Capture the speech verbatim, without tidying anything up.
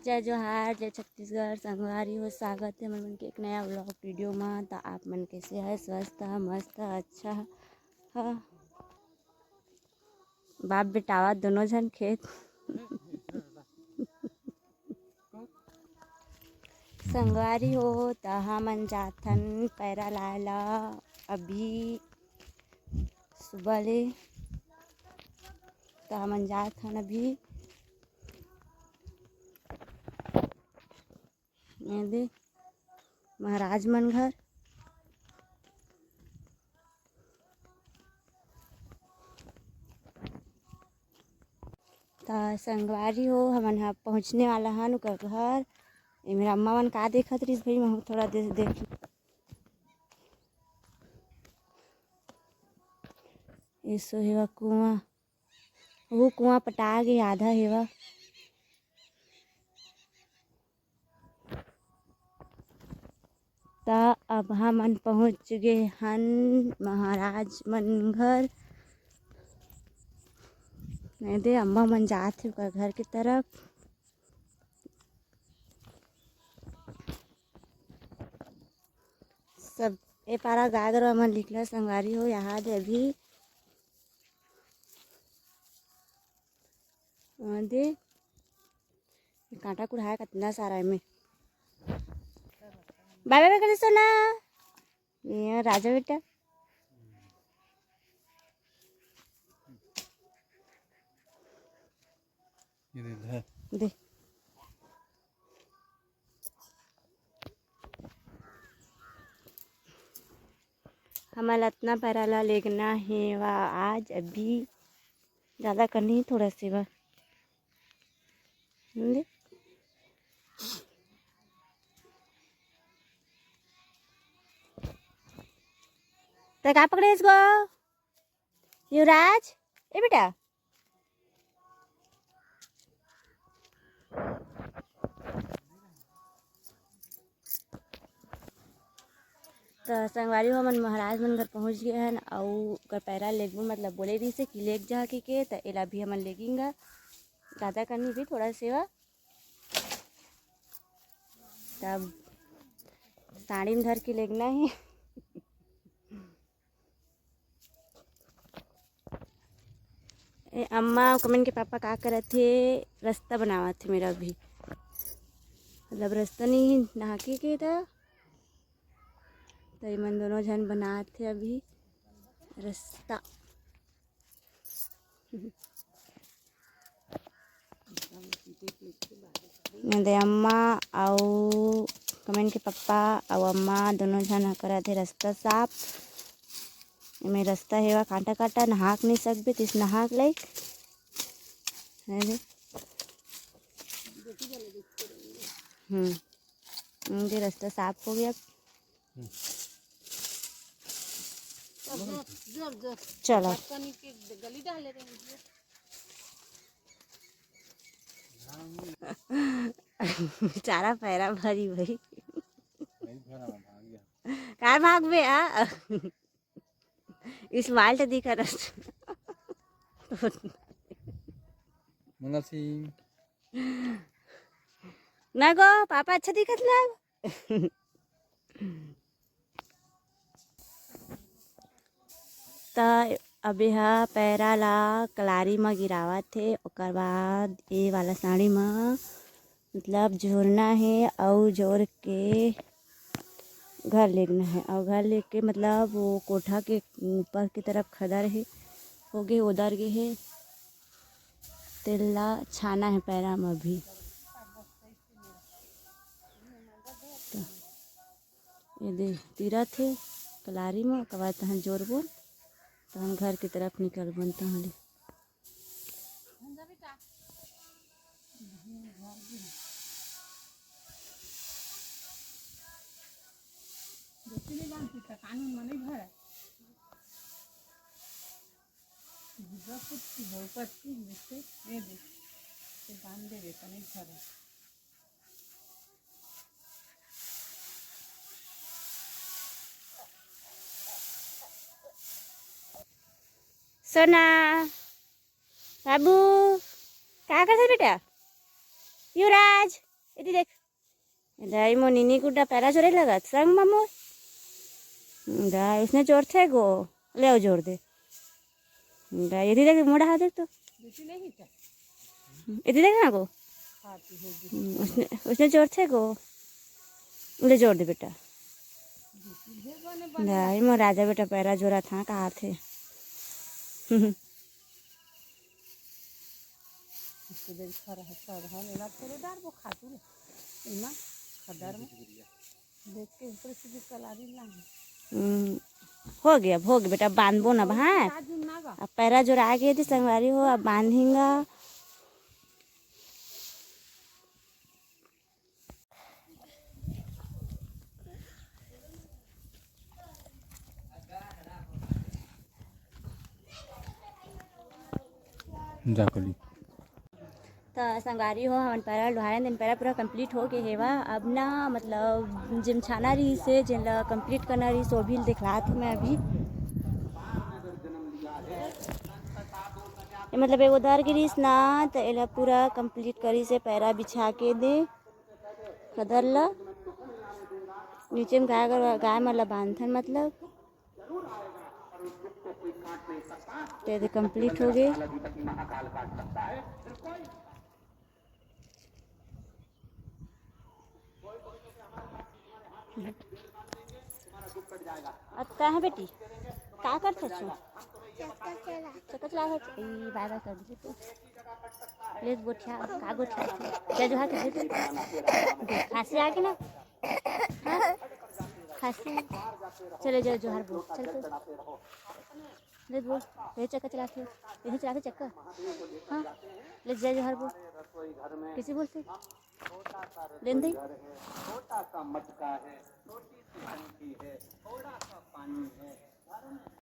जय जोहार, जय छत्तीसगढ़। संगवारी हो, स्वागत हे हमन मन के एक नया vlog video मा। त आप मन कैसे है? स्वस्थ ह, मस्त ह, अच्छा ह? बाप बेटावा दोनों झन खेत। संगवारी हो, त हमन जाथन पैरा लाए ला अभी सुबह ले। त हमन जाथन अभी। ये दे, महाराज मन घर। त संगवारी हो, हमन ह पहुँचने वाला हन ओकर घर। ए मेरा अम्मा मन का देखत रहिस भाई, महू थोड़ा दे, देख। एसो हेवा कुआं, वो कुआं पटा गे, आधा हेवा। त अब हमन पहुँच गे हन महाराज मन घर। नहीं दे, अम्मा मन जात हे ओकर घर के तरफ। सब ए पारा गाय गरवा मन निकला संगवारी हो, यहाँ दे अभी। हाँ दे, ये कांटा कुढ़ाया कितना सारा है में। बाय बाय कर दे सोना। ये राजा बेटा। ये दे, धर। दे। हमन ला अतना पैरा ला लेगना हे वा आज अभी, ज़्यादा करनी थोड़ा से वा। समझे? तै का पकड़े इसको? युवराज, ए बेटा। त संगवारी हो, हमन महाराज मन घर पहुँच गए हन, अउ ओकर पैरा लेगबो, मतलब बोले रहिसे कि लेग जा के, के, त एला भी हमन लेगिंगा। ज़्यादा करनी भी थोड़ा सेवा, तब साड़ी में धर के लेगना है। ए, अम्मा अउ कमन के पापा का करत हे, रास्ता बनावत हे मेरा अभी, मतलब रास्ता नहीं नहाके के था, त ये मन दोनों झन बनात हे अभी रास्ता। एदे अम्मा अउ कमन के पप्पा अउ अम्मा दोनों झन ह करत हे रास्ता साफ। एमे रास्ता हेवा कांटा कांटा, नहाक नहीं सकबे, तिस नहाक लाइक। एदे। हम्म, एदे रास्ता साफ हो गया। चलो। चारा पैरा भरी भाई। काय भागबे आ? स्मार्ट दिखत हस। मंगल सिंह। ना गो, पापा अच्छा दिखत ना। त अब एहा पैरा ला कलारी म गिरावत हे, ओकर बाद ए वाला साड़ी म मतलब झोरना हे अउ झोर के घर लेगना हे, अउ घर लेके मतलब वो कोठा के ऊपर के तरफ खदर हे, होगे, ओदर गे हे, तेला छाना हे पैरा म अभी। त ये दे, तीरत हे कलारी म, ओकर बाद तहन जोरबोन, तहन घर के तरफ निकलबोन तहन ले। सोना, बाबू, का करत हे बेटा? युवराज, एती देख। दाई मोर नीनी गुड्डा पैरा जोरे लगत संग मा मोर। दाई उसने जोरथे गो। ले आओ जोर दे। दाई एती देख मोड़ा हाथ देख तो। एती देख ना गो। हम्म, उसने उसने जोरथे गो। ले जोर दे बेटा। दाई मोर राजा बेटा पैरा जोरा था कहा थे। हम्म, हो गया, हो गया बेटा, बांधबो ना भाई। अब पैरा जोरा आगे दी संगवारी हो, अब बांधेंगा। जा कली। त संगवारी हो, हमन पैरा ल डोहारेन, दिन पैरा पूरा complete हो गे हेवा। अब ना, मतलब, जिमछाना रहिस हे, जेन ल complete करना रहिस, वो भी दिखलात हूँ मैं अभी। ये मतलब, एगो दर गिरिस ना, त एला पूरा complete करिस हे, पैरा बिछा के दे खदर ल। नीचे में गाय, गाय मन ल बांधथन, मतलब। तो ये complete हो गए। अब का है बेटी, का करथे छु? चक्कर चला। चक्कर चला है। ई बाय बाय कर दीजिए तो। ले गोठिया, का गोठिया? जय जोहार कर दे। खांसी आ गई ना? हाँ? खांसी। चले जय जोहार बोल। चल तो। ले बोल। ये चक्कर चलाते। यही चलाते चक्कर। हाँ। ले जय जोहार बोल। कैसे बोलते? लेन दे।